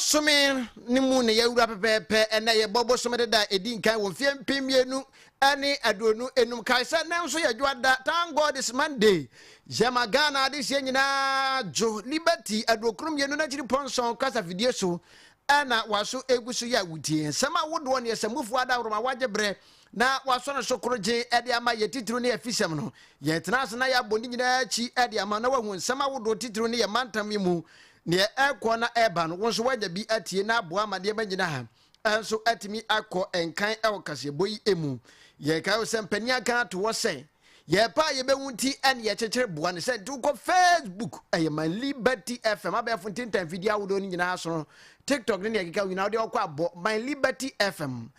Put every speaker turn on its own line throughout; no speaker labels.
Bosome no mu na yɛawura pɛpɛɛpɛ. Ɛnnɛ yɛbɔ bosome deda a ɛdi nkan wɔ mfeɛ 2025. Kae sɛ nnɛ nso yɛ dwoada. Thank God it's Monday. Yɛma Ghana adehyeɛ nyinaa dwo. Liberty 92 n'akyiri pɔnsɔn kasafidie so ɛna waso egu so yɛ a wotie nsɛm ahodoɔ ne ɛsɛmufoɔ adaworoma wagye berɛ na wasɔ no so korogye de ama yɛ titiriw ne afisɛm no. Yɛtena ase na yɛabɔ ne nyinaa akyi de ama na wahu nsɛm ahodoɔ titiriw ne yɛ mantam yi mu Neɛ ɛrekɔ na ɛreba no, wo nso woanya bi atie na aboa ama nneɛma nyinaa nso atumi akɔ nkan wɔ kaseɛbɔ yi mu. Yɛkae wo sɛ mpanin aka ato hɔ sɛ, yɛpɛ a yɛbɛhu nti ɛne yɛkyekyere boa no sɛ nti wokɔ Facebook, ɛyɛ My Liberty FM, abɛɛfo ntentan mfidie ahodoɔ no nyinaa so no, TikTok ne neɛ ɛkeka ho nyinaa wode ɔkɔ abɔ My Liberty FM.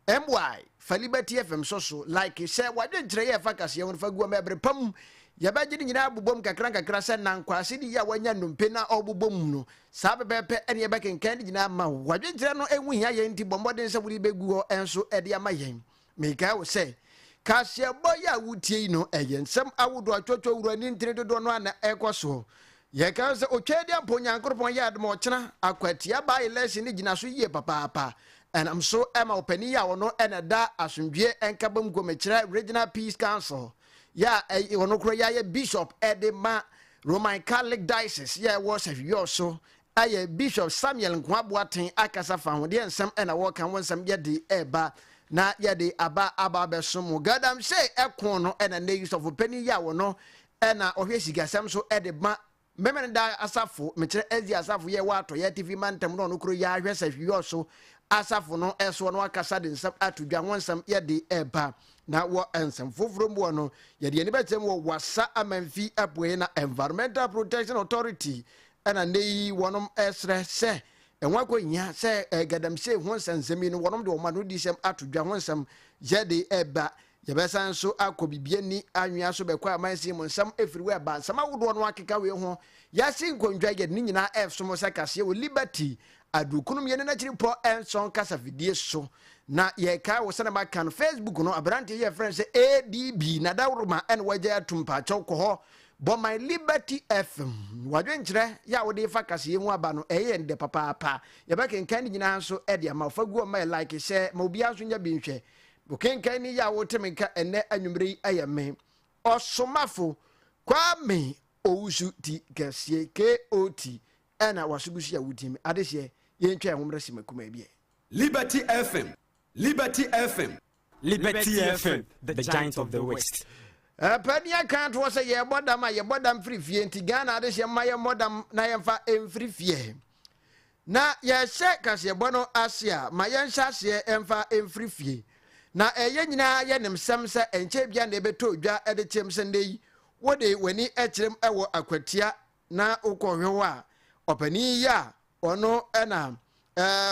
MY fa Liberty FM sɔ so like sɛ w'adwenkyerɛ yɛ ɛfa kaseɛ ho no fa gu hɔ ma ɛbere pa mu yɛbɛgye ne nyinaa abobom kakra nkakra sɛ nankwaase de yi a wanya nnompe na ɔrebobɔ mu no saa pɛpɛɛpɛ ɛne yɛbɛkenkan ne nyinaa ama wo. W'adwenkyerɛ no ɛho hia yɛn nti bɔ mmɔden sɛ wode bɛgu hɔ nso de ama yɛn. Mekae wo sɛ kaseɛbɔ yi a wotie yi no ɛyɛ nsɛm ahodoɔ atwotwo wura ne ntini dodoɔ no a na ɛkɔ soɔ. Yɛkae sɛ Otwaadiampo Onyankoropɔn yɛ adom a ɔkyena akwatia by election no gyina so yie papaapa. Ɛnam so ma ɔpanin yi a ɔno na ɛda asomdwie nkabom gomekyerɛ Regional Peace Council yɛ a ɔno koro yɛ ayɛ Bishop de ma Roman Catholic Diocese yɛ ɛwɔ Sahwiyɔɔ so ayɛ Bishop Samuel Nkoa Boateng akasa fa ho. Deɛ nsɛm na wɔka ho nsɛm yɛde ɛreba na yɛde aba aba abɛso mo. Galamsey ɛko no ɛna nnɛ yi sɔfo panin yi a ɔno Ɛna ɔhwɛ sikasɛm so de ma Memeneda asafo, mekyerɛ Asia asafo yɛ wɔ atɔeɛ atifi mantam no ɔno koro yi ara hwɛ sɛ hwiyɔ so asafo no soɔ no akasa de nsɛm ato dwa ho nsɛm yɛde ɛba. Na wɔ nsɛm foforɔ mu no, yɛde yɛn ani bɛkyerɛ mu wɔ Wassa Amanfi Apueɛ na Environmental Protection Authority ɛna nnɛ yi wɔnom ɛsrɛ sɛ ɛho akɔhia sɛ Galamsey ho nsɛnsɛm yi no wɔnom de wɔn ano disɛm ato dwa ho nsɛm yɛde ɛba. Yɛbɛsan nso akɔ Bibiani anwea so bɛkɔ amansin mu nsɛm ɛfiri wɔ ɛba nsɛm ahodoɔ no akeka wei ho. Yɛase nkondwa yɛde ne nyinaa ɛresom sɛ kaseɛ wɔ Liberty aduokunu mmienu n'akyiri pɔ nson kasafidie so. Na yɛkae wo sɛdeɛ maka no Facebook no aberanteɛ yi yɛfrɛ no sɛ ADB Nadaworoma ɛna wagyae atum paakyɛw kɔ hɔ bɔ my Liberty FM wadwenkyerɛ yɛ a wode fa kaseɛ ho aba no ɛyɛ yɛn dɛ papaapa. Yɛbɛkenkan ne nyinaa nso ɛde ama wo fa gu hɔ ma yɛ like hyɛ ma obiara nso nya bi nhwɛ. Wokenkan ne yi a wote me nka ɛnnɛ anwummere yi yɛ me, Ɔsomafo Kwame Owusu Ti Kɛseɛ, KOT, ɛna waso gu so yi a wotie me. Adehyeɛ, yɛntwa yɛn ho mmra sima kumaa bi ɛ.
Liberty FM, Liberty FM.
Liberty FM, the giant of the West.
Ɛpɛ ne aka atoɔ sɛ yɛbɔ dam a yɛbɔ dam firi fie nti Ghana adehyeɛ mma yɛmmɔ dam na yɛmfa mfiri fie. Na yɛhyɛ kaseɛbɔ no ase a, ma yɛnhyɛ aseɛ mfa mfiri fie. Na ɛyɛ nyinaa yɛnim sɛm sɛ ɛnkyɛ bia na ɛbɛtɔ dwa de kyerɛm sɛ nnɛ yi wode w'ani kyerɛm wɔ akwatia na wokɔhwɛ hɔ a, ɔpanin yi a ɔno na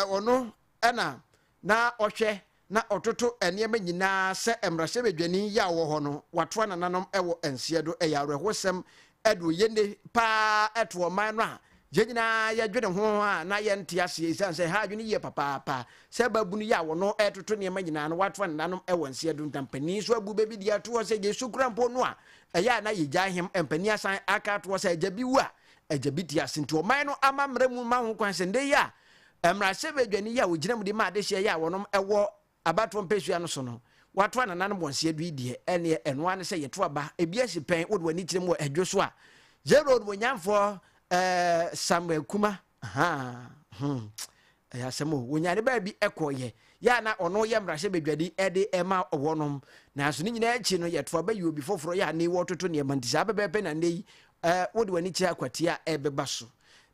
ɔno na na ɔhwɛ na ɔtoto nneɛma nyinaa sɛ mmarahyɛbadwani yi a ɔwɔ hɔ no, watoa nananom wɔ nseɛ do. Ɛyɛ awerɛhosɛm de oyene paa to ɔman no a yɛn nyinaa yɛdwene ho a na yɛnte aseɛ ɛsiane sɛ ɛha adwene yie papaapa sɛ babunu yi a wɔno ɛtoto nneɛma nyinaa no watoa nananom wɔ nseɛ do. Ntampanin nso abu bɛ bi de ato hɔ sɛ Yesu kura mpo no a ɛyɛ a na yɛgyae hem mpanin asan aka ato hɔ sɛ agya bi wu a agya bi te ase nti ɔman no amammerɛ mu ma ho kwan sɛ nnɛ yi a Mmarahyɛbadwani yi a ɔgyina mu de ma adehyeɛ yi a wɔnom wɔ abatoɔ mpɛsua no so no, wato anananom wɔn seɛ du yi deɛ, ɛneɛ ɛno ara ne sɛ yɛto aba, ebi asi pɛn, wode w'ani kyerɛ mu wɔ ɛdwo so a, Yɛwura Onimuonyamfoɔ eh, Samuel Kuma, ahaa, hmm, ɛyɛ asɛm o, wɔnya ne baabi ɛkɔɔyɛ, yɛ a na ɔno yɛ mmarahyɛbadwani ɛde ɛma wɔnom, nanso ne nyinaa akyi no yɛto aba yi obi foforɔ yɛ a ne wɔtoto nneɛma nti saa pɛpɛɛpɛ na nnɛ yi eh, wode w'ani kyerɛ akwatia a ɛbɛba so.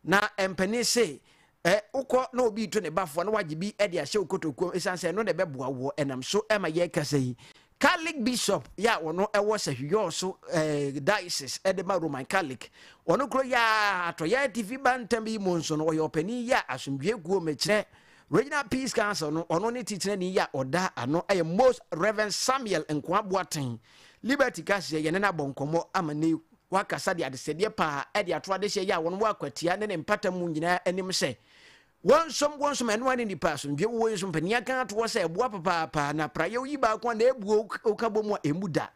Na mpanin se Ɛ, wokɔ na obi reto ne bafoa na wagye bi de ahyɛ wo kotokuo esiane sɛ ɛno na ɛbɛboa woɔ. Ɛnam so ma yɛrekasa yi, Catholic Bishop yɛ a ɔno ɛwɔ Sahwiyɔɔ so eh, Diocese de ma Roman Catholic. Ɔno kuro yɛ a atɔyɛ atifi bantam yi mu nso no, ɔyɛ ɔpanin yɛ a asomdwoeɛ kuo mekyerɛ Regional Peace Council no, ɔno ne titenani yɛ a ɔda ano ɛyɛ Most Reverend Samuel Nkoa Boateng. Liberty kaseɛ yɛne no abɔ nkɔmmɔ ama ne Wakasa de adesɛdeɛ paa de ato adehyeɛ yi a wɔn wɔ akwatia ne ne mpata mu nyinaa anim sɛ, Wɔnsom, wɔnsom, ɛno ara ne nnipa asomdwoeɛ wɔ yi so mpanin aka ato hɔ sɛ ɛboa papaapa na praeɛ yi baako a na ɛbuo woka bɔ mu a ɛmmu da.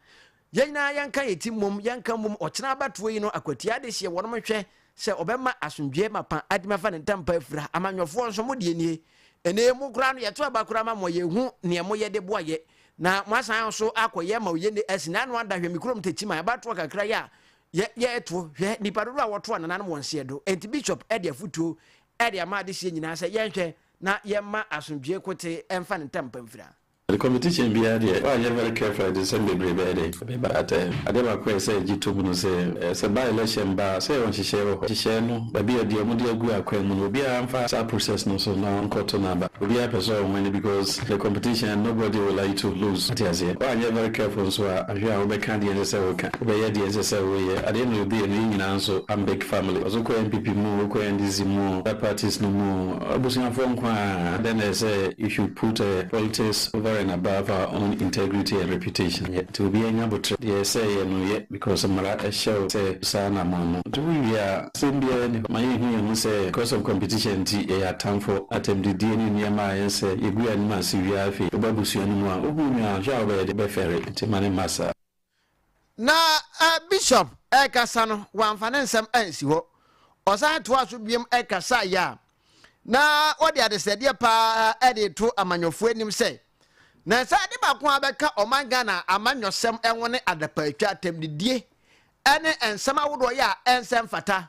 Yɛn nyinaa yɛnka yɛn ti mmom, yɛnka mmom ɔkyena abatoɔ yi no akwatia adehyeɛ wɔnom nhwɛ sɛ ɔbɛma asomdwoeɛ mapa atumi afa ne ntampa afira. Amanyɔfoɔ nso, mo deɛ nie. Ɛnɛ mo koraa no, yɛto aba koraa ma mo a, yɛhu neɛ moyɛ de boa yɛ. Na moasan nso akɔyɛ ma oyɛ ne asi n'ano ada. Hwɛ me kurom Techiman, abatoɔ kakra yi a yɛ yɛto, hwɛ nnipa dodoɔ a wɔto a nananom wɔn seɛ do. Enti Bishop de afotuo de ama adehyeɛ nyinaa sɛ yɛnhwɛ na yɛmma asomdwoeɛ kote mfa ne ntampa mfira.
The competition biara deɛ woanyɛ very careful a ɛde nsɛm bebree bɛyɛ dɛn ɛbɛba but adeɛ baako a ɛsɛ sɛ yɛgye tom no sɛ sɛ by election ba a sɛ yɛwɔ nhyehyɛeɛ wɔ hɔ nhyehyɛeɛ no baabi a deɛ wɔde agu akwan mu no obiara mfa saa process no so na ɔnkɔto n'aba obiara pɛ sɛ ɔwin because the competition nobody will like to lose wote aseɛ woanyɛ very careful nso a ahwɛ a wobɛka deɛ ɛnsɛ sɛ woka wobɛyɛ deɛ ɛnsɛ sɛ woyɛ at the end of the day no yɛn nyinaa nso one big family ɔso wokɔ NPP mu o wokɔ NDC mu o other parties no mu o Abusuafoɔ nko ara, dɛn na ɛsɛ sɛ you should put politics over and above our own integrity and reputation yɛ nti obiara nya aboterɛ deɛ ɛsɛ yɛ no yɛ because mmara hyɛ wo sɛ saa anamɔn no nti wo wie a asɛm biara nni hɔ ma yɛnhu yɛn ho sɛ because of competition nti yɛyɛ atamfo atɛmdidie ne nneɛma a ɛnsɛ yɛgu yɛn anim ase wie a afei woba abusua no mu a wohu nua a hwɛ a wobɛyɛ dɛn wobɛfɛre nti ma no mma saa.
Na bishop rekasa no, wamfa ne nsɛm ansi hɔ. Ɔsan toaa so biom kasaeɛ a na ɔde adesrɛdeɛ paa de reto amanyɔfoɔ anim sɛ, na sɛ ade baako a bɛka ɔman Ghana amanyɔsɛm ho ne adapaatwa, atɛmdidie ne nsɛm ahodoɔ yɛ a ɛnsɛ mfata.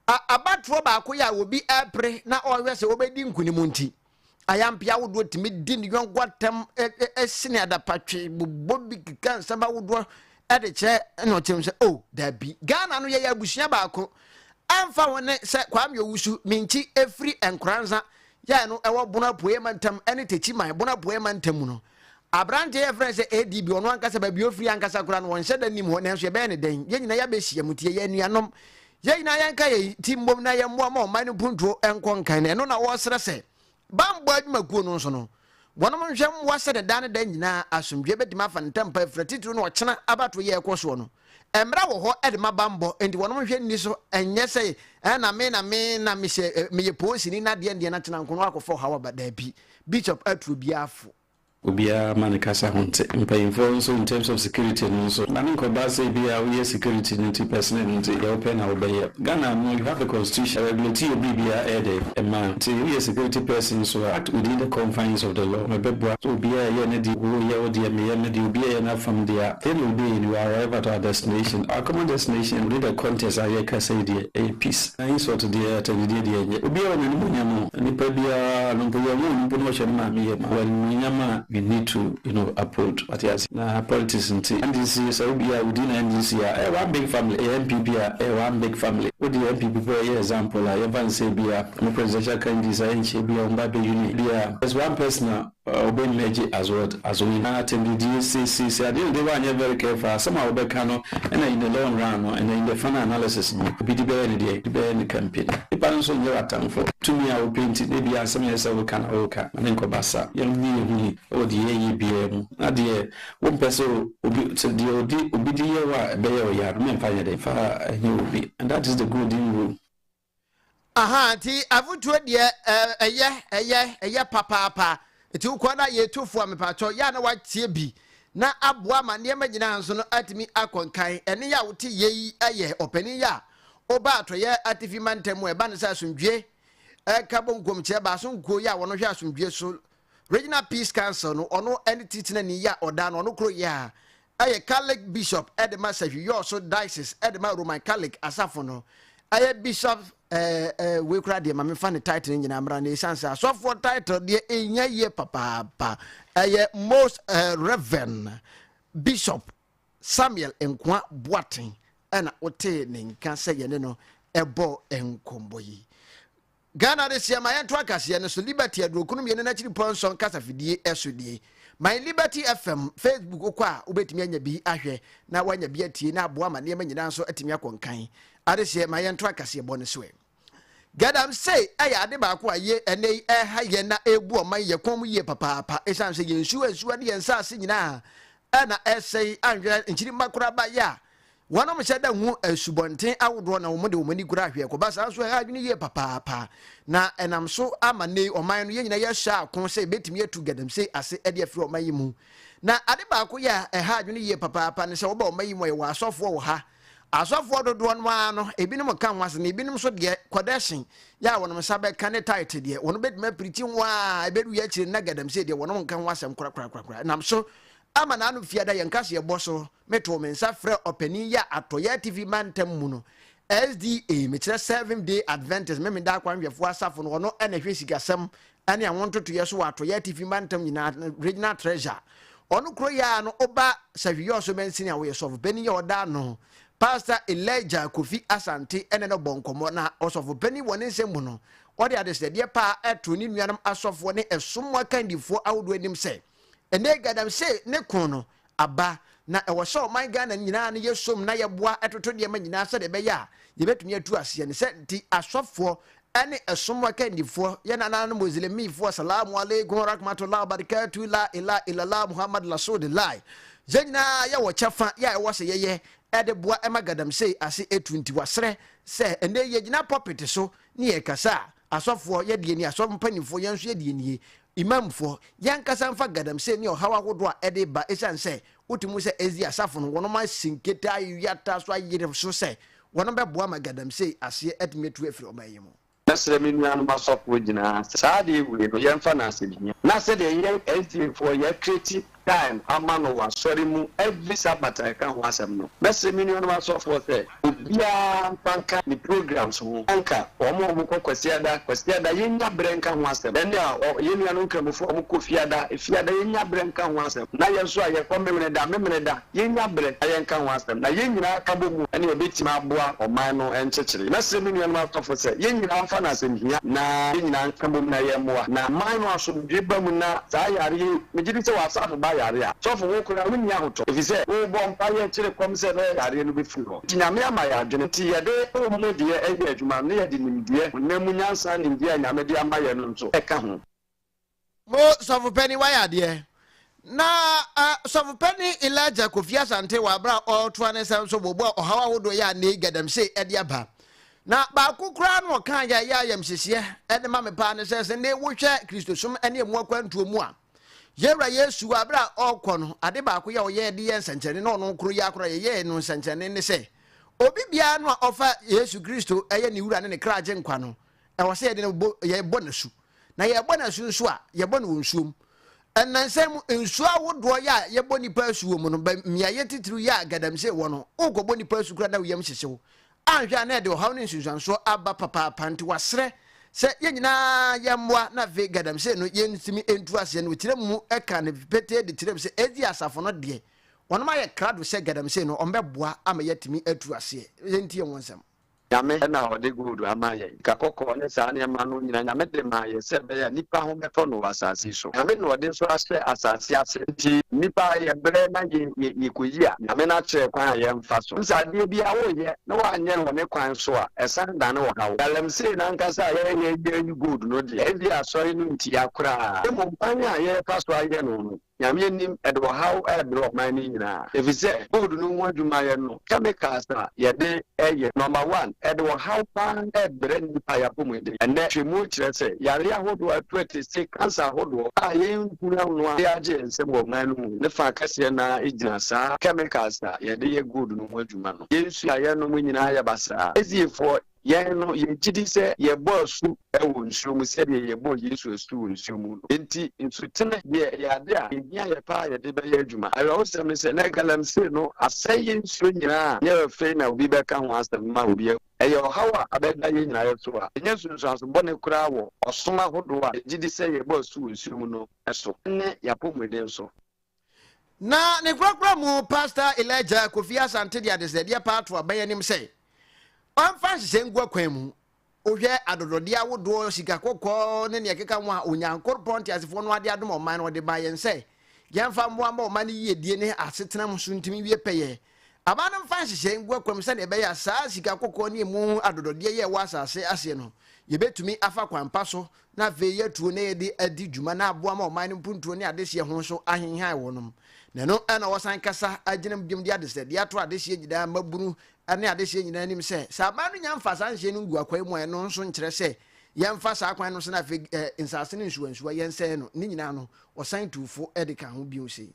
Abatoɔ baako yɛ a obi repere na ɔrehwɛ sɛ ɔbɛdi nkonim nti, Ayampe ahodoɔ tumi di ne yɔnko atɛm sene adapatwe, bobɔ bi keka nsɛm ahodoɔ de kyerɛ na ɔkyerɛ sɛ oh dabi Ghana no yɛyɛ abusua baako ɛmfa ho ne sɛ Kwame Owusu Minkyi ɛfiri Nkoranza yɛɛ no ɛwɔ Bono Apueɛ mantam ɛne Techiman Bono Apueɛ mantam mu no aberanteɛ yɛfrɛ sɛ ADB ɔno ankasa baabi ɔfiri ankasa koraa no wɔnhyɛ da nim hɔ nanso yɛbɛyɛ ne dɛn yɛn nyinaa yɛabɛhyia mu nti yɛyɛ anuanom Yɛn nyinaa yɛnka yɛn ti mmom na yɛmmoa ma ɔman no mpuntuo nkɔ nkan, na ɛno na wɔresrɛ sɛ bammɔ adwumakuo no nso no, wɔnom nhwɛ mmoa sɛdeɛ daa ne da nyinaa asomdwoeɛ bɛtumi afa ne ntampa afira, titiriw no ɔkyena abatoɔ yi a ɛrekɔ soɔ no. Mmara wɔ hɔ de ma bammɔ, enti wɔnom nhwɛ nni so, ɛnyɛ sɛ ɛna me na me na mehyɛ meyɛ polisini na deɛ deɛ na kyena nko no akɔfa ɔhaw aba, daabi. Bishop atu obiara fo.
Obiara ma ne kasa ho nte. Mpanyinfoɔ nso in terms of security no nso ma no nkɔba sɛ ebia woyɛ security no nti personnel no nti deɛ wopɛ na wobɛyɛ. Ghana no you have a constitution ɛregulate yɛ biribiara ɛyɛ dɛn ɛma nti woyɛ security person nso a act within the confines of the law na ɛbɛboa sɛ obiara ɛyɛ ne deɛ woyɛ wo deɛ meyɛ me deɛ obiara ɛyɛ n'afam deɛ a at the end of the day we arrive at our destination our common destination within the context a yɛrekasa yi deɛ ɛyɛ peace. Na insult deɛ atɛnidie deɛ ɛnyɛ. Obiara wɔ n'animuonyam o. Nipa biara no mpo yɛnwoo no mpo na ɔhyɛ ne maame yam a, ɔwɔ animuonyam a we need to you know uphold. Wate aseɛ? Na politics nti NDC sɛ wo bia wodi na NDC a ɛyɛ one big family, ɛyɛ NPP a ɛyɛ one big family. Wode NPP foɔ yɛ example a yɛmfa no sɛ ebia ɔmo presidential candidates a ɛnkyɛ bia ɔmo ba bɛ uni bia there's one person a Ɔbɛ merge as what? As we. Na atɛmdidie seesei at the end of the day woanyɛ very careful a asɛm a wobɛka no ɛna in the long run no ɛna in the final analysis no obi de bɛyɛ ne deɛ de bɛyɛ ne campaign. Nipa no nso nyɛ w'atamfo. Tumi a wopɛ nti na ebia asɛm a ɛsɛ sɛ woka na woka ma no nkɔba saa. Yɛnni yɛn ho ni wɔ deɛ yɛyɛ biara mu na deɛ wompɛ sɛ obi sɛ deɛ ɔde obi de yɛ wo a ɛbɛyɛ wo ya no mɛmfa nyɛ dɛn mfa nyɛ obi and that is the golden rule.
Aha, nti afotuo deɛ ɛyɛ ɛyɛ ɛyɛ papaapa. Nti wokɔ na yɛtu fo a mepatwɔ yɛ a na watie bi na aboa ma nneɛma nyinaa nso no atumi akɔ nkan. Ɛne yɛ a wote yɛ yi yɛ ɔpanin yɛ a woba atɔyɛ atifi mantam mu ɛba no sɛ asomdwie ɛka bɔ nkomkyerɛ baaso nkuo yɛ a wɔn hwɛ asomdwie so Regional Peace Council no ɔno ɛne titenani yɛ a ɔda no ɔno koro yɛ a yɛ Catholic bishop de ma Sahwi-Yɔɔso Diocese de ma Roman Catholic asafo no. Ɛyɛ bishop ɛɛ ɛɛ wei koraa deɛ ma mefa ne title no nyinaa mmra na ɛsiane sɛ asɔfoɔ title deɛ ɛnya yie papaapa. Ɛyɛ Most eh, Reverend Bishop Samuel Nkoa Boateng ɛna wotee ne nka sɛ yɛne no ɛbɔ nkɔmmɔ yi. Ghana adehyeɛ ma yɛnto akaseɛ no so Liberty aduokron mmienu no akyiri pɔ nson kasafidie so nie. My Liberty FM Facebook wokɔ a wobɛtumi anya bi ahwɛ na woanya bi atie na aboa ma nneɛma nyinaa nso atumi akɔ nkan. Adehyeɛ ma yɛnto akaseɛ bɔ no so ɛ. Galamsey yɛ ade baako a ye ɛnɛ yi ɛha yɛn na ɛrebu ɔman yɛ kɔn mu yie papaapa ɛsiane sɛ yɛn nsuwa nsuwa ne yɛn nsaase nyinaa ɛna ɛsɛe anhwɛ nkyirimma koraa ba yɛ a Wɔnom hyɛ da hu asubɔnten ahodoɔ na wɔn de wɔn ani kura ahwɛ kɔba saa nso ɛha adwene yie papaapa na ɛnam so ama nnɛ yi ɔman no yɛn nyinaa yɛhyɛ ako sɛ yɛbɛtumi atu galamsey ase de afiri ɔman yi mu. Na ade baako yɛ a ɛha adwene yie papaapa ne sɛ wɔba ɔman yi mu a yɛwɔ asɔfoɔ wɔ ha. Asɔfoɔ dodoɔ no ara no, ebinom ka ho asɛm, na ebinom nso deɛ, kɔdɛhyen yɛ a wɔn nsa bɛka ne tithe deɛ, wɔn bɛtumi apirikyi ho ara, ɛbɛwie akyire no na gadamsee deɛ, wɔn nka ho asɛm korakorakorakora. Ɛnam so ama n'ano fiada yɛn kaseɛbɔ so, metoo me nsa frɛɛ ɔpanin yi a Atɔeɛ Atifi Mantam mu no, SDA, mekyerɛ Seventh Day Adventist, Memenda Akwanhwɛfoɔ Asafo no, ɔno na ɛhwɛ sikasɛm ne ɛho ntotoeɛ so wɔ Atɔeɛ Atifi Mantam nyinaa, Regional Treasurer. Ɔno kuro yi ara no, woba Sahwi-Yɔso mansini a ɔyɛ sɔfopanin a ɔda ano, Pastor Elijah Kofi Asante ne no bɔ nkɔmmɔ, na ɔsɔfopanin wɔ ne nsɛm mu no, ɔde adesrɛdeɛ paa to ne nuanom asɔfoɔ ne ɛsom mu akandifoɔ ahodoɔ anim sɛ, ɛnnɛ Galamsey ne ko no aba, na ɛwɔ sɛ ɔman Ghana nyinaa no yɛsom na yɛboa toto nneɛma nyinaa sɛdeɛ ɛbɛyɛ a yɛbɛtumi atu aseɛ. Ne sɛ nti asɔfoɔ ne ɛsom akandifoɔ, yɛn nananom Muslimifoɔ, Salamu alaikum wa rahmatullahi wa barakatuh, la ilaha illallah Muhammad rasulullah, yɛn nyinaa yɛwɔ kyɛfa yɛ a ɛwɔ sɛ yɛyɛ de boa ma Galamsey ase ɛtu. Nti wasrɛ sɛ ɛnnɛ yi yɛgyina pulpit so ne yɛrekasa a, asɔfoɔ yɛdeɛ nie, asɔfo mpanimfoɔ yɛn nso yɛdeɛ nie, Imamfoɔ, yɛn ankasa mfa galamsey ne ɔhaw ahodoɔ a ɛde ba esiane sɛ wotumi hu sɛ SDA asafo no wɔnom asi nkete ayata so ayere so sɛ wɔnom bɛboa ma galamsey aseɛ atumi atu afiri ɔman yi mu.
Mɛsrɛ me nuanom asɔfoɔ nyinaa sɛ saa adeɛ wei no yɛmfa no asɛmhia na sɛdeɛ yɛn SDA foɔ yɛ create time ama no wɔ asɔre mu every Sabbath a yɛka ho asɛm no. Mɛsrɛ me nuanom asɔfoɔ sɛ obiara mfa nka ne programs ho, anka wɔn a wɔkɔ Kwasiada, Kwasiada yɛnnya berɛ nka ho asɛm, ɛne a yɛn nuanom Nkramofoɔ a wɔkɔ Fiada, Fiada yɛnnya berɛ nka ho asɛm, na yɛn nso a yɛkɔ Memeneda, Memeneda yɛnnya berɛ na yɛnka ho asɛm, na yɛn nyinaa ka bɔ mu ɛne ɛbɛtumi aboa ɔman no nkyekyere. Mɛsrɛ me nuanom asɔfo sɛ yɛn nyinaa mfa no asɛmhia na yɛn nyinaa nka bom na yɛmmoa na man no asomdwoe ba mu na saa yareɛ yi, megye di sɛ w'asafo ba yare a, sɔfo wo koraa wonni ahotɔ efisɛ wobɔ mpaeɛ kyere kɔm sɛ ɛbɛyɛ yareɛ no bɛfiri hɔ. Nti Nyame ama yɛn adwene nti yɛde honhom mu deɛ ɛyɛ adwuma no na yɛde nimdeɛ, honam mu nyansa nimdeɛ a Nyame de ama yɛn no nso ɛka ho.
Mo sɔfopanin wayɛ adeɛ. Na sɔfopanin Elijah Kofi Asante wɔ abere a ɔretoa ne nsɛm so bobɔɔ ɔhaw ahodoɔ yɛ a nnɛyi gadamsey de aba. Na baako koraa no ɔkaa yɛ a ɛyɛ ayamhyehyeɛ de ma me paa ne sɛ, sɛ nnɛ wohwɛ Kristosom ne ɛmu akwantuo mu a, yɛn Wura Yesu wɔ abere a ɔrekɔ no, ade baako yɛ a ɔyɛɛ de yɛ nsɛnkyerɛnne na ɔno koro yi ara koraa yɛyɛɛ no nsɛnkyerɛnne ne sɛ, obi biara no a ɔfa Yesu Kristo yɛ ne Wura ne ne kra Agyenkwa no, ɛwɔ sɛ yɛde no bɔ, yɛbɔ no asu. Na yɛbɔ no asu nso a, yɛbɔ no wɔ nsuo mu. Nnansa mu, nsuo ahodoɔ yɛ a yɛbɔ nnipa asu wɔ mu no, ba mmeaeɛ titiriw yɛ a gadamsey wɔ no, worekɔbɔ nnipa asu koraa na wo yam hyehye wo. Anhwɛ a na ɛde ɔhaw ne nsunsuansoɔ aba papaapa. Nti wɔasrɛ sɛ yɛn nyinaa yɛmmoa na afei gadamsey no yɛntumi ntu aseɛ. Na ɔkyerɛ mu ka no petee de kyerɛ mu sɛ ɛdi asafo no deɛ, wɔnom ayɛ krado sɛ gadamsey no wɔbɛboa ama yɛatumi atu aseɛ. Yɛntie wɔn nsɛm.
Nyame na ɔde gold ama yɛn, sika kɔkɔɔ ne saa nneɛma no nyinaa, Nyame de maa yɛn sɛ ɛbɛyɛ a nnipa ho bɛtɔ no wɔ asase yi so. Nyame na ɔde nso ahyɛ asase ase, nti nnipa yɛbrɛ na yɛkɔyi a, Nyame no akyerɛ kwan a yɛmfa so. Sɛ adeɛ biara woyɛ na woanyɛ no wɔ ne kwan so a, ɛsan dane ɔhaw. Galamsey no ankasa a yɛyɛ yɛyi gold no deɛ, ebia asɔre no ntia koraa, mmom kwan a yɛrefa so ayɛ no no, Nyame anim, ɛde ɔhaw rebrɛ ɔman no nyinaa, efisɛ gold no ho adwumayɛ no, chemicals a yɛde yɛ, number one, ɛde ɔhaw paa rebrɛ nnipa yɛn apɔmuden. Ɛnnɛ, nhwehwɛmu kyerɛ sɛ yare ahodoɔ a atu atese, cancer ahodoɔ a yɛnhunu ano a agye yɛn nsam wɔ ɔman no mu no fã kɛseɛ no ara gyina saa chemicals a yɛde yɛ gold no ho adwuma no. Yɛn nsuo a yɛnom nyinaa yɛ basaa. Asiefoɔ Yɛn no, yegye di sɛ yɛbɔ asu wɔ nsuo mu sɛdeɛ yɛbɔɔ Yesu asu wɔ nsuo mu no. Enti, nsutene deɛ, ɛyɛ ade a ɛhia yɛn paa a yɛde bɛyɛ adwuma. Awerɛhosɛm ne sɛ, na galamsey no asɛe yɛn nsuo nyinaa a ɛnyɛ afei na obi bɛka ho asɛm ma obi ahu. Ɛyɛ ɔhaw a abɛda yɛn nyinaa so a ɛnya nsunsuanso bɔne koraa wɔ ɔsom ahodoɔ a yɛgye di sɛ yɛbɔ asu wɔ nsuo mu no so ne yɛn apɔmuden so.
Na ne korakora mu, Pastor Elijah Kofi Asante de adesrɛdeɛ paa to aban anim sɛ ɔmfa nhyehyɛe ngu akwan mu. Wohwɛ adɔdɔdeɛ ahodoɔ, sika kɔkɔɔ ne nea ɛkeka ho a Onyankoropɔn nteasefoɔ no ade adom ɔman no, ɔde maa yɛn sɛ yɛmfa mmoa mma ɔman no yiedie ne asetenam so ntumi nwie pɛyɛ. Aban no mfa nhyehyɛe ngu akwan mu sɛnea ɛbɛyɛ a saa sika kɔkɔɔ ne emu adɔdɔdeɛ yi a ɛwɔ asase aseɛ no, yɛbɛtumi afa kwan pa so na afei yɛatuo na yɛde adi dwuma na aboa ma ɔman no mpuntuo ne adehyeɛ ho nso ahenhan wɔnom. Na ɛno na wɔsan kasa agyina mu biom de adesrɛdeɛ ato adehyeɛ nyinaa mmabunu ne adehyeɛ nyinaa anim sɛ, sɛ aban no nya mfa saa nhyeɛ no ngu akwan mu a, ɛno nso nkyerɛ sɛ yɛmfa saa kwan no so na afei nsase no nsuwansuwa yɛnsɛe no. Ne nyinaa no, wɔsan tuu fo de ka ho bio sei.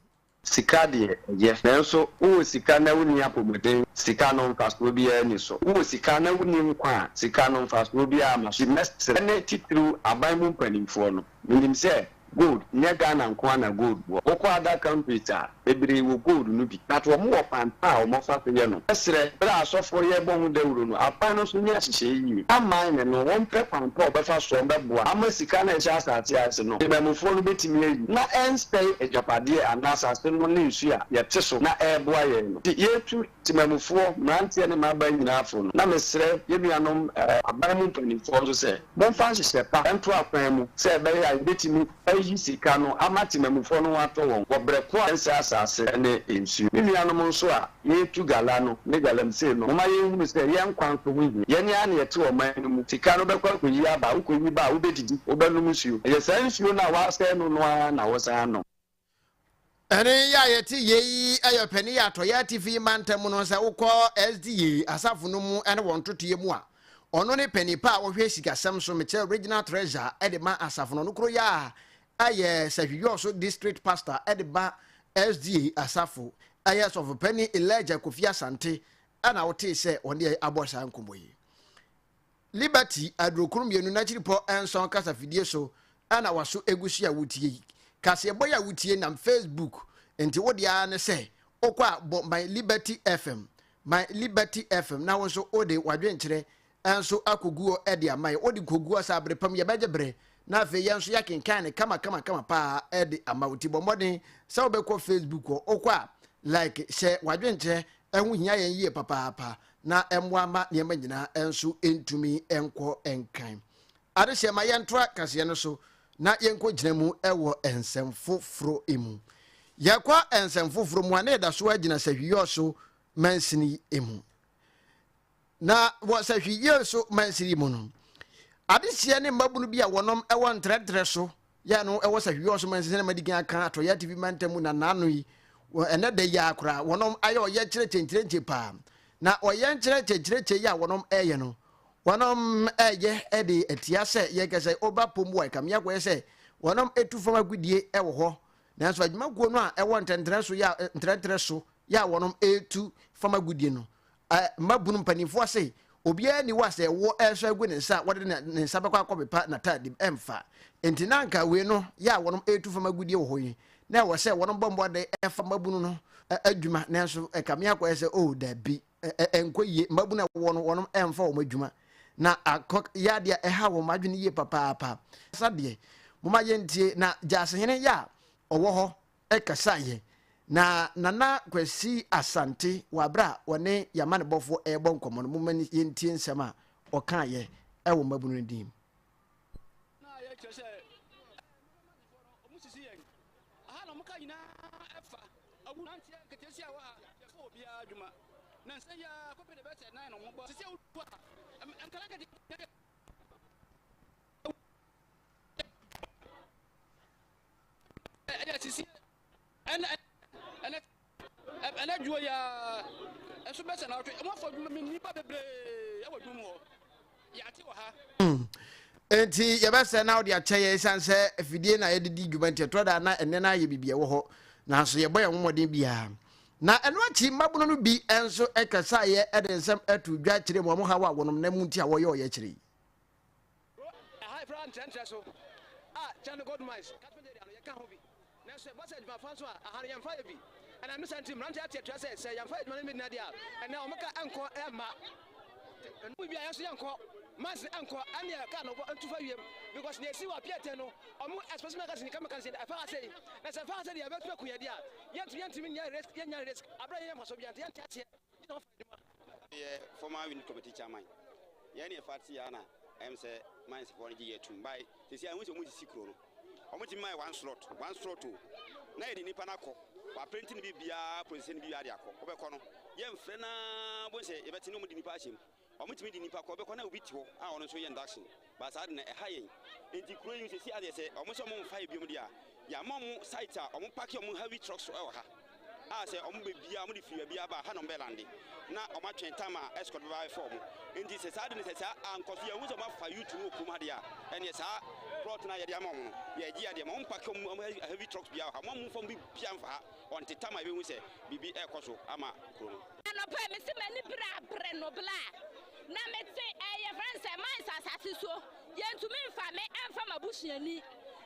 Sika deɛ, ɛyɛ. Nanso wowɔ sika na wonni apɔmuden, sika no mfasoɔ biara nni so. Wowɔ sika na wonni nkwa a, sika no mfasoɔ biara mma so. Nti mɛsrɛ ne titiriw aban mu mpanimfoɔ no, menim sɛ gold, nyɛ Ghana nko ara na gold wɔ. Wokɔ other countries a, bebree wɔ gold no bi, but wɔn wɔ kwan pa a wɔfa so yɛ no. Mɛsrɛ, berɛ a asɔfoɔ yɛrebɔ ho dawuro no, aban no nso nyɛ nhyehyɛeɛ yie. Na mine no, wɔmpɛ kwan pa a wɔbɛfa so wɔbɛboa ama sika no a ɛhyɛ asase ase no, temanmufoɔ no bɛtumi ayi, na ɛnsɛe agyapadeɛ anaa asase no ne nsuo a yɛte so na ɛreboa yɛn no. Nti yɛretu temanmufoɔ, mmeranteɛ ne mmabaa nyinaa fo no, na mesrɛ yɛn nuanom aban mu mpanimfoɔ nso sɛ, momfa nhyehyɛe pa nto akwan mu sɛ ɛbɛyɛ a yɛbɛtumi ayi sika no ama temanmufoɔ no ho atɔ wɔn wɔ berɛ ko a ɛnsɛe asase ne nsuo. Me nuanom nso a yɛretu gala no ne galamsey no, momma yɛnhunu sɛ yɛn nkwa nso ho hia. Yɛn ara na yɛte ɔman no mu. Sika no bɛkɔ akɔyi aba. Wokɔyi ba a, wobɛdidi, wobɛnom nsuo. Ɛyɛ saa nsuo no a woasɛe no no ara na wosan nom.
Ɛne yɛ a yɛte yei yɛ ɔpanin yɛ atɔeɛ atifi mantam no sɛ wokɔ SDA asafo no mu ne wɔn ntotoeɛ mu a ɔno ne panin pa a ɔhwɛ sikasɛm so mekyerɛ regional treasurer de ma asafo no ɔno koro yɛ a ɛyɛ Sahwi district pastor de ba SDA asafo ɛyɛ sɔfo panin Elijah Kofi Asante ɛna wotee sɛ ɔne abɔ saa nkɔmmɔ yi. Liberty aduokron mmienu n'akyiripɔ nson kasafidie so na waso egu so a wotie yi. Kaseɛbɔ yi a wotie nam Facebook nti wo deɛ ara ne sɛ wokɔ a bɔ My Liberty FM, My Liberty FM na wo nso wode w'adwenkyerɛ nso akɔgu hɔ de ama yɛ. Wode kɔgu hɔ saa bere pa mu yɛbɛgye bere na afei yɛn nso yɛakenkan no kama kama kama paa de ama wo. Nti bɔ mmɔden sɛ wobɛkɔ Facebook hɔ. Wokɔ a like hyɛ w'adwenkyerɛ ɛho hia yɛn yie papaapa. na ɛmmoa mma nneɛma nyinaa nso ntumi nkɔ nkan. Adehyeɛ ma yɛntoa kaseɛ no so na yɛnkɔgyina mu wɔ nsɛm foforɔ mu. Yɛkɔ nsɛm foforɔ mu a na yɛda so agyina sahwiyɔ so mansini mu. Na wɔ sahwiyɔ so mansini mu no, adehyeɛ ne mmabunu bi a wɔnom wɔ ntrɛtrɛ so Yɛ no wɔ sɛ hwiyɔ so mansin sɛnea madi kan aka Atɔeɛ Atifi Mantam mu na n'ano yi wɔ ɛnɛ da yi ara koraa wɔnom ayɛ ɔyɛkyerɛ kyenkyerenkye paa. Na ɔyɛnkyerɛ kyenkyerenkye yi a wɔnom ɛyɛ no wɔnom ɛyɛ de atia sɛ yɛkɛ sɛ oba pom wɔ ɛkame akɔyɛ sɛ wɔnom etu fam agudie ɛwɔ hɔ nanso adwumakuo no a ɛwɔ ntrɛntrɛ so yɛ ntrɛntrɛ so yɛ a wɔnom etu fam agudie no Mmabunu mpanimfoɔ se obiara nni hɔ a sɛ ɛwoɔ resɔ agu ne nsa a wɔde ne nsa bɛkɔ akɔpepa n'ataade mu, ɛmfa. Enti na anka wei no yɛ a wɔnom retu fam agudeɛ wɔ hɔ yi, na ɛwɔ sɛ wɔnom bɔ mmɔden fa mmabunu no adwuma, nanso ɛkame akɔyɛ sɛ oh dabi, ɛnkɔ yie, mmabunu a wɔwɔ no wɔnom ɛmfa wɔn adwuma, na akɔ yɛ adeɛ a ɛha wɔn adwene yie papaapa. Sa deɛ, momma yɛntie, na Gyasehene yɛ a ɔwɔ hɔ kasaeɛ, na Nana Kwasi Asante wɔ aberɛ a ɔne yɛn amanebɔfoɔ rebɔ nkɔmmɔ no, momma yɛntie nsɛm a ɔkaeɛ wɔ mmabunu no din mu.
Na yɛkyerɛ sɛ nneɛma no wɔn sisi yɛn aha na wɔn ka nyinaa ɛfa awu nanteɛ nketesia wɔ ha yɛfɔ obiara adwuma na nsɛ yɛ kɔpɛ de bɛsɛ nan na wɔn bɔ sisi awu a nkala nkete Ɛna sisi ɛna ɛna ɛna adwuma yi ara nso bɛsɛ na ɔtwe wɔn afɔ adwuma mi nnipa bebree ɛwɔ adwuma mu hɔ yɛate wɔ ha.
Enti yɛbɛsɛ na wode akyɛ yɛn ɛsiane sɛ afidie na yɛde di dwuma nti ɛtɔ da na ɛnɛ no ayɛ biribi ɛwɔ hɔ nanso yɛbɔ yɛn ho mmɔden biara na ɛno akyi mmabunu no bi nso ɛkasaeɛ de nsɛm ɛto dwa kyerɛ mu wɔn haw a wɔnom nam mu nti a wɔyɛ ɔyɛkyerɛ yi.
Kuro ɛha yɛ fra ntrɛntrɛ so a kyɛn no gold mines catchment area no yɛka ho bi. Nanso ɛba sɛ adwuma fa nso a aha no yɛmfa yɛ bi. Ɛnam ne saa nti mmeranteɛ ate atua sɛ sɛ yɛmfa adwuma no mmɛgyina deɛ a ɛnɛ wɔn ka ɛnkɔ ɛmma. Ɛno mu bi a yɛn nso yɛnkɔ mines no ɛnkɔ ɛneɛ car no bɔ ntu fa wiem because nea ɛsi wɔ Apiate no wɔn explosive magazine chemicals ɛfa ha sei na sɛ ɛfa ha sei deɛ ɛbɛtumi aku yɛn deɛ a yɛntumi yɛntumi nyɛ risk yɛnnya risk aberɛ a yɛnnya mfasoɔ biara nti yɛnte aseɛ.
Yɛ former unit committee chairman. Yɛn ne yɛfa te ya na ɛm sɛ mines foɔ no gye yɛ tum. By sisi a ɛho sɛ wɔn sisi kuro no. Wɔn ti maa one slot, one slot o. Na yɛde nipa no akɔ. Waprinti ne biribiara, process ne biribiara de akɔ. Wobɛkɔ no, yɛmfrɛ naa bohu sɛ yɛbɛte ne wɔn de nipa ahyɛ mu. Wɔtumi de nnipa kɔ, wobɛkɔ na obi te hɔ a ɔno nso yɛ induction, but saa de no ɛha yɛn. Nti kuro yi sɛsi adeɛ sɛ wɔn sɛ wɔn mfa yɛ biom deɛ a, yɛama wɔn site a wɔn pake wɔn heavy trucks wɔ ha a sɛ wɔn bɛ bia wɔn de firi baabi aba ha na wɔn bɛ lande na wɔn atwɛn time a escort bɛba abɛfa wɔn. Nti sɛ saa de no sɛ saa ankɔ so yɛhu sɛ wɔn afa youth no wɔ kurom ha deɛ a, ɛneɛ saa plot no a yɛde ama wɔn no yɛgye adeɛ ma wɔn pake wɔn heavy trucks biara wɔ ha, wɔn mfa wɔn biribiara mfa ha. Ɔnte tam a yɛbɛhu sɛ biribi rekɔ so ama kuro no.
Anɔpa yi mese m'ani bere abere no bla na mete ɛɛ yɛfrɛ no sɛ mines asase so yɛntumi nfa me ɛnfa m'abusuani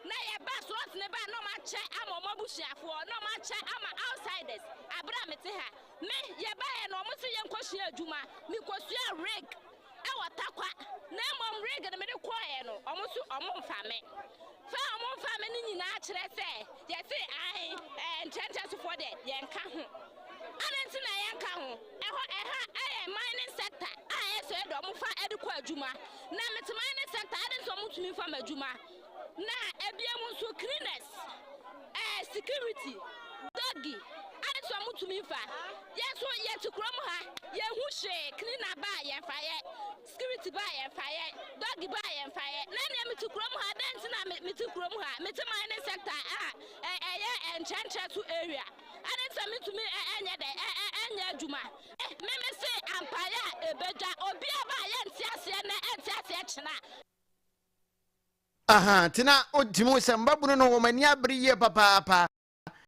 na yɛba slot ne ba na ɔmo akyɛ ama ɔmo abusuafoɔ na ɔmo akyɛ ama outsiders abere a mete ha me yɛbaeɛ no ɔmo se yɛnkɔ sua adwuma mekɔsua rig wɔ Tarkwa na mmom rig no mede kɔeɛ no wɔn nso wɔn mfa me. Fa a wɔn mfa me no nyinaa kyerɛ sɛ yɛse ae ɛɛ nkyerɛnkyerɛsofoɔ deɛ yɛnka ho. Adɛn nti na yɛnka ho? Ɛhɔ ɛha ɛyɛ mining sector a ɛyɛ sɛ yɛde wɔn fa de kɔ adwuma. Na mete mining sector adɛn nti na wɔn ntumi mfa m'adwuma? Na ebiem nso cleaners, ɛɛ security, doggy adɛn nti na wɔn ntumi mfa? Yɛn nso yɛte kurom ha, yɛnhu hwee, cleaner ba a yɛmfa yɛ, security ba a yɛmfa yɛ, doggy ba a yɛmfa yɛ. Na nea mete kurom ha, dɛn nti na mete kurom ha? Mete mining sector a ɛyɛ nkyerɛnkyerɛ so area. Adɛn nti na mentumi nyɛ dɛn nyɛ adwuma? Me mese ampaeɛ a ɛbɛdwa, obiara ba a yɛnte aseɛ nnɛ, ɛnte aseɛ kyena.
Aha, nti na otumi hu sɛ mmabunu no wɔn ani abere yie papaapa.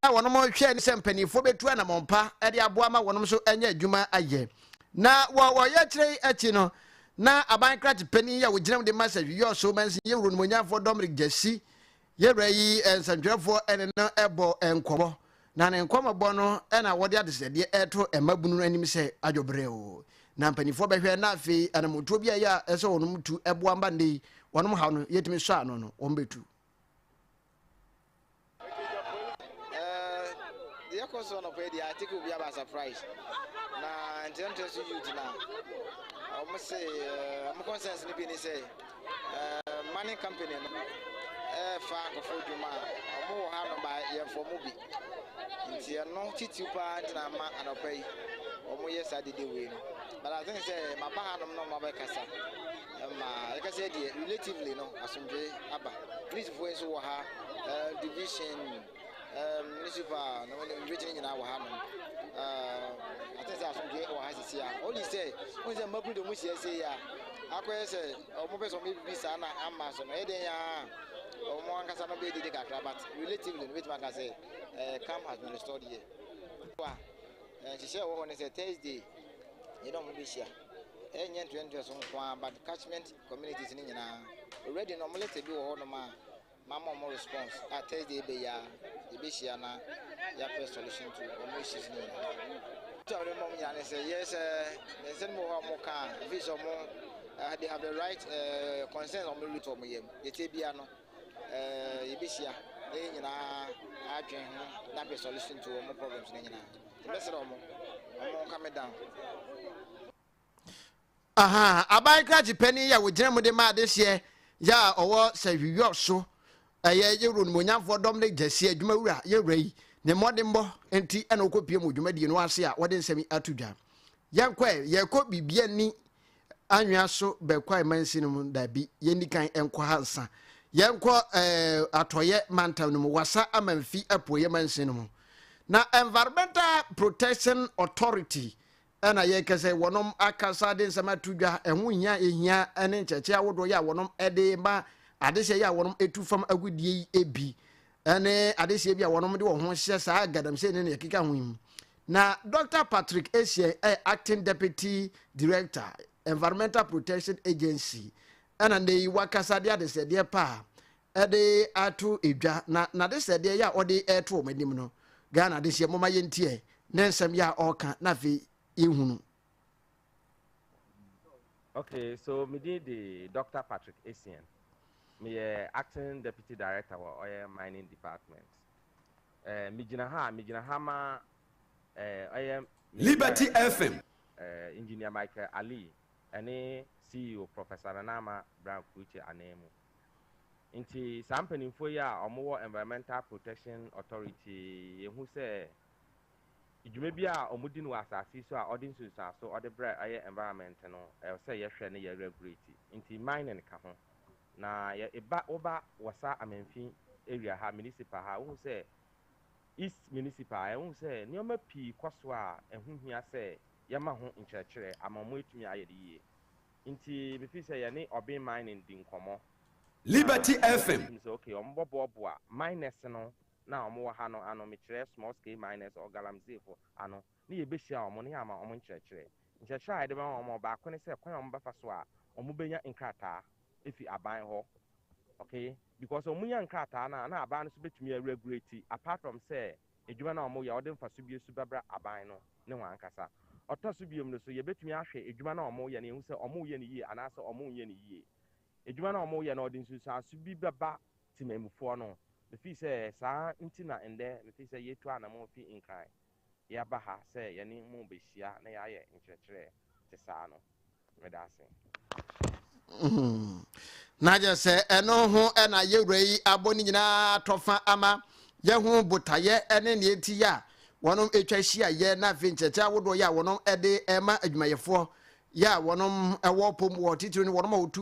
a wɔnom hwɛ ne sɛ mpanimfoɔ bɛtu anamɔn pa de aboa ma wɔnom nso anya adwuma ayɛ. Na wɔ ɔyɛkyerɛ yi akyi no, na aban krakye panin yi a wɔgyina mu de ma sɛ Yɔɔ so mansin yɛwuro nomonyamfoɔ Dominic Gyasi yɛwura yi nsɛntwerɛfoɔ ne no bɔ nkɔmmɔ. Na ne nkɔmmɔbɔ no na wɔde adesrɛdeɛ ɛreto mmabunu no anim sɛ adwobrɛ o. Na mpanimfoɔ bɛhwɛ na afei anammɔntuo bi a ɛyɛ a ɛsɛ wɔnom tu boa mba nnɛ yi wɔnom haw no yɛtumi sɔ ano no wɔn bɛtu.
Deɛ ɛkɔ so anɔpa yi deɛ I take obi aba surprise na nkyerɛnkyerɛ so youth na wɔn se wɔn concerns no bi ne sɛ money company no ɛɛfa nkurɔfoɔ adwuma a wɔn wɔ ha no ba yɛmfa wɔn bi nti ɛno titiw paa nti na ama anɔpa yi wɔn yɛ saa dede wei no but I think sɛ maba hanom na wɔn abɛkasa ma yɛkasa deɛ relatively no asomdwee aba. Polisifoɔ yi nso wɔ ha, eh, division, eh, municipal, na wɔn region nyinaa wɔ ha nom. Eh, I think sɛ asomdwee wɔ ha sisi a. Only sɛ, wɔn sɛ mmabunu de wɔn hyia sei a, akɔyɛ sɛ wɔn pɛ sɛ wɔn yɛ biribi saa na ama so no, ɛyɛ den aa, wɔn ankasa no bɛyɛ dede kakra, but relatively no, bɛtumi aka sɛ, eh, calm has been restored here. Wa, nhyehyɛ ɛwɔ hɔ ne sɛ Thursday, yɛne wɔn bɛhyia. Ɛnyɛ ntoantoa so nko ara, but catchment communities no nyinaa already no ɔmo letter bi wɔ hɔ nom a mama ɔmo response a Thursday bɛ yi a yɛbɛhyia na yɛapɛ solution to ɔmo issues no nyinaa. Nti a mede ma ɔmo nyinaa ne sɛ yɛ sɛ ne nsɛm bi wɔ hɔ a ɔmo ka a ɛfiri sɛ ɔmo uh, they have the right uh, concerns ɔmo read to ɔmo yam deɛ ɛteɛ biara no uh, yɛbɛhyia na yɛn nyinaa adwen ho na apɛ solution to ɔmo problems no nyinaa. Mɛsrɛ ɔmo ɔmo nka me down.
Ahaa, aban krakye panin yi a wɔgyina mu de ma adehyeɛ yɛ a ɔwɔ sɛhwiyɔ so ɛyɛ yɛwura onimonyamfoɔ Dominic Gyasi adwumawura yɛwura yi ne mmɔdenbɔ nti ɛna ɔkɔpie mu dwumadie no ase a wɔde nsɛm yi ato dwa. Yɛnkɔ ɛ, yɛkɔ biribia ni anwea so bɛkwae mansi no mu dabi, yɛnni kan nkɔ ha nsa. Yɛnkɔ ɛɛ atɔyɛ mantam no mu, wasa amanfi apueɛ mansi no mu. Na Environmental Protection Authority Ɛna yɛkɛ sɛ wɔnom akasa de nsɛm ato dwa, ɛho hia a ɛhia ne nkyerɛkyerɛ ahodoɔ yɛ a wɔnom de ma adehyeɛ yɛ a wɔnom tu fam agodie yi bi ne adehyeɛ bi a wɔnom de wɔn ho hyɛ saa galamsey ne nea ɛkeka ho yi mu. Na Dr. Patrick Essien ɛyɛ Acting Deputy Director, Environmental Protection Agency, ɛna nnɛ yi wakasa de adesrɛdeɛ pa a ɛde ato dwa na n'adesrɛdeɛ yɛ a ɔde ɛreto wɔn anim no Ghana adehyeɛ moma yɛntiɛ ne nsɛm yɛ a ɔreka na afei yɛhunu.
Okay, so me din de Doctor Patrick Essien. Meyɛ acting deputy director wɔ ɔyɛ mining department. Eh, megyina ha a, megyina ha ma eh, ɔyɛ
Liberty FM.
Eh, Engineer Michael Ali ɛne CEO Professor Nana Ama Brown Klutse ananmu. Nti saa mpanimfoɔ yi a wɔwɔ Environmental Protection Authority yɛhu sɛ dwuma bi a wɔdi no wɔ asase yi so a ɔde nsunsuanso ɔde brɛ ɛyɛ environment no ɛwɔ sɛ yɛhwɛ ne yɛ regulate. Nti mining ka ho. Na yɛ eba woba Wassa Amenfi area ha municipal ha wohu sɛ East Municipal ɛwohu sɛ nneɛma pii kɔ so a ɛho hia sɛ yɛma ho nkyerɛkyerɛ ama wɔatumi ayɛ no yie. Nti me feel sɛ yɛne Obeng Mining di nkɔmmɔ na
Liberty FM.
yɛnim sɛ okay wɔn bɔboaboa miners no. no a wɔwɔ ha no ano, mekyerɛ small scale miners or galamseyfo ano, ne yɛbɛhyia wɔn na yɛama wɔn nkyerɛkyerɛ. Nkyerɛkyerɛ a yɛde bɛma wɔn, baako ne sɛ kwan a wɔbɛfa so a wɔbɛnya nkrataa afi aban hɔ, okay, because wɔnya nkrataa no a, na aban no nso bɛtumi a regulate, apart from sɛ adwuma no a wɔyɛ wɔde mfaso bi nso bɛbra aban no ne wɔn ankasa. Ɔtɔ so biom no so, yɛbɛtumi ahwɛ adwuma no a wɔyɛ no, yɛhu sɛ wɔyɛ no yie anaasɛ wɔnyɛ no yie. Adwuma no a wɔyɛ no, ɔde nsunsuanso bi bɛba temamufoɔ no. Mefii sɛ saa nti na ndɛ mefii sɛ yɛtu anamɔ fi Nkran yɛaba ha sɛ yɛne mo bɛhyia na yɛayɛ nkyerɛkyerɛ te saa no. Meda ase.
Na kyerɛ sɛ ɛno ho na yɛwura yi abɔ ne nyinaa tɔfa ama yɛho botaeɛ ne neɛ nti yɛ a wɔnom atwa hyia yɛ, na afei nkyerɛkyerɛ ahodoɔ yɛ a wɔnom de ma adwumayɛfoɔ yɛ a wɔnom wɔ pom wɔ titiri no wɔnom a wɔtu